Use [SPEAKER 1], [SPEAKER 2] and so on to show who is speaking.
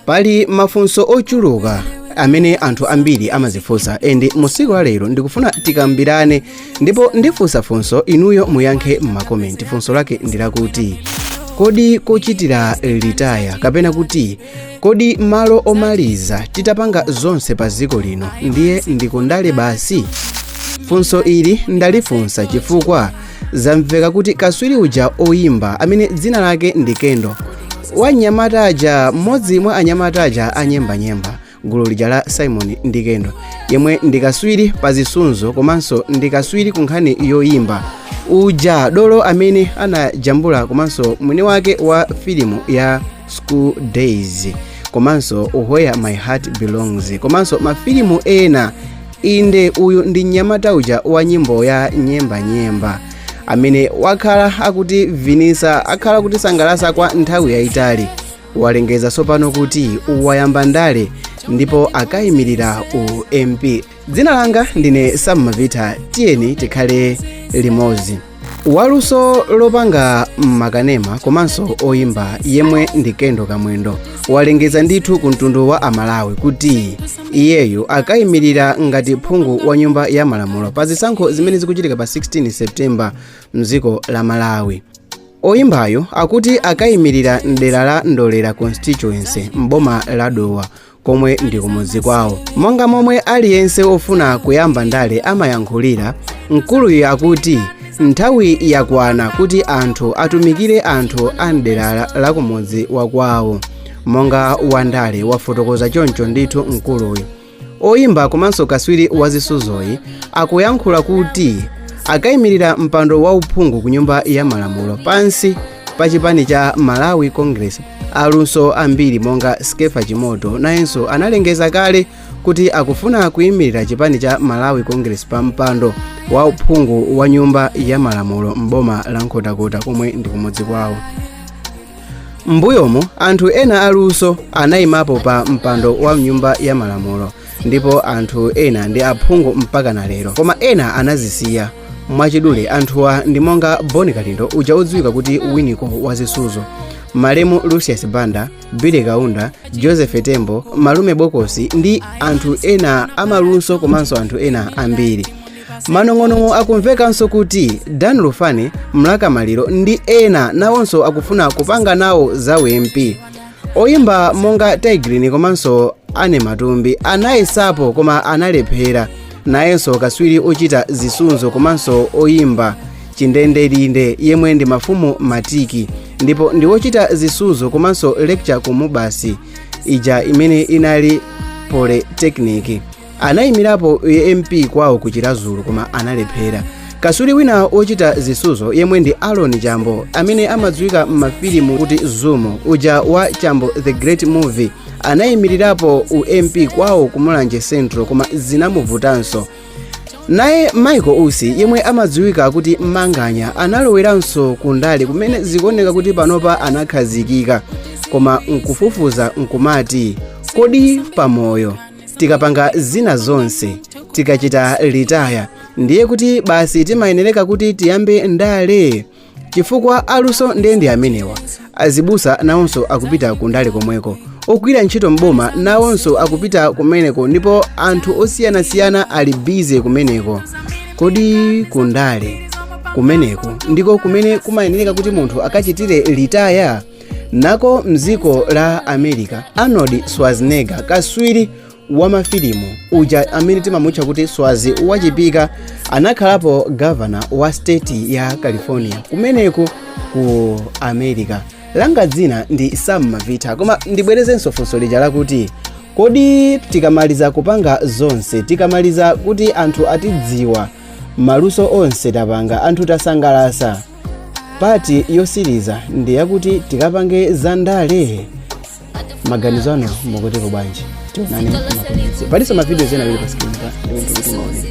[SPEAKER 1] Pali mafunso ochuluka amene anthu ambiri amazifunsa, and musiku la lero ndikufuna tikambirane, ndipo ndifunsa funso, inuyo muyankhe m'makomenti. Funso lake ndilakuti, kodi kochitira retire, kapena kuti kodi malo omaliza titapanga zonse pa dziko lino ndiye ndikundale basi? Funso ili ndalifunsa chifukwa zamveka kuti kaswiri uja oyimba amene dzina lake ndi Kendo wanyamata aja, mmodzi mwa anyamata aja anyembanyemba, gulu lija la Simon ndi Kendo, yemwe ndi kaswiri pa zisudzo komanso ndi kaswiri ku nkhani yoyimba uja, dolo amene anajambula komanso mwini wake wa filimu ya School Days komanso Where My Heart Belongs komanso mafilimu ena. Inde, uyu ndi mnyamata uja wa nyimbo ya Nyembanyemba amene wakhala akuti vinisa, akhala kutisangalatsa kwa nthawi yayitali, walengeza tsopano kuti wayamba ndale ndipo akayimirira u MP. Dzina langa ndine Sam Mavita, tiyeni tikhale limodzi. Waluso lopanga makanema komanso oyimba yemwe ndi Kendo Kamwendo walengeza ndithu ku mtundu wa Amalawi kuti iyeyu akayimirira ngati phungu wa Nyumba ya Malamulo pa zisankho zimene zikuchitika pa 16 Septemba mdziko la Malawi. Oyimbayo akuti akayimirira mdera la Ndolera Constituency m'boma la Dowa, komwe ndi kumudzi kwawo. Monga momwe aliyense ofuna kuyamba ndale amayankhulira, mkuluyu akuti nthawi yakwana kuti anthu atumikire anthu a mdera la kumudzi wa kwawo monga wandale. Wafotokoza choncho ndithu mkuluyu. Oyimba komanso kaswiri wa zisudzoyi akuyankhula kuti akayimirira mpando wauphungu ku Nyumba ya Malamulo pansi pa chipani cha Malawi Congress. Aluso ambiri monga Skefa Chimoto nayenso analengeza kale kuti akufuna kuyimirira chipani cha Malawi Congress pa mpando wa uphungu wa Nyumba ya Malamulo m'boma la Nkhotakota, komwe ndi kumudzi kwawo. M'mbuyomo anthu ena aluso anayimapo pa mpando wa Nyumba ya Malamulo, ndipo anthu ena ndi aphungu mpaka na lero, koma ena anazisiya. Mwachidule, anthuwa ndi monga Boni Kalindo uja odziwika kuti Winiko wa zisudzo, malemu Lucius Banda, Billy Kaunda, Joseph Tembo, Malume Bokosi ndi anthu ena amaluso komanso anthu ena ambiri. Manong'onong'o akumvekanso kuti Dan Lufani, Mlaka Maliro ndi ena nawonso akufuna kupanga nawo za MP. Oyimba monga Tigrin komanso Ane Matumbi anayesapo koma analephera. Nayenso kaswiri ochita zisudzo komanso oyimba Chindendelinde, yemwe ndi Mafumu Matiki ndipo ndi wochita zisudzo komanso lecture ku MUBAS ija imene inali Polytechnic, anayimirapo MP kwawo ku Chiradzulu koma analephera. Kaswiri wina wochita zisudzo yemwe ndi Alon Chambo, amene amadziwika m'mafilimu kuti Zumu uja wa Chambo the Great Movie, anayimirirapo u MP kwawo ku Mulanje Central koma zinamuvutanso. Naye Michael Usi, yemwe amadziwika kuti Manganya, analoweranso ku ndale kumene zikuoneka kuti panopa anakhazikika. Koma nkufufuza nkumati, kodi pamoyo tikapanga zina zonse, tikachita retire, ndiye kuti basi timayenereka kuti tiyambe ndale? Chifukwa aluso ndiye ndi amenewa. Azibusa nawonso akupita ku ndale komweko, ogwira ntchito mboma nawonso akupita kumeneko, ndipo anthu osiyanasiyana ali busy kumeneko. Kodi kundale kumeneko ndiko kumene kumayenereka kuti munthu akachitire retire? Nako mdziko la America, Arnold Schwarzenegger, kaswiri wamafilimu uja amene timamutcha kuti Swazi wachipika, anakhalapo gavana wa state ya California kumeneko ku America. Langa dzina ndi Sam Mavita, koma ndibwerezenso funso lija lakuti, kodi tikamaliza kupanga zonse, tikamaliza kuti anthu atidziwa, maluso onse tapanga, anthu tasangalasa, part yosiriza ndi yakuti tikapange zandale? Maganizo anu mukutipo bwanji? Tionane makomenzi. Palinso mavidiyo ena awiri pa screen pa, ndipemphe kuti muone.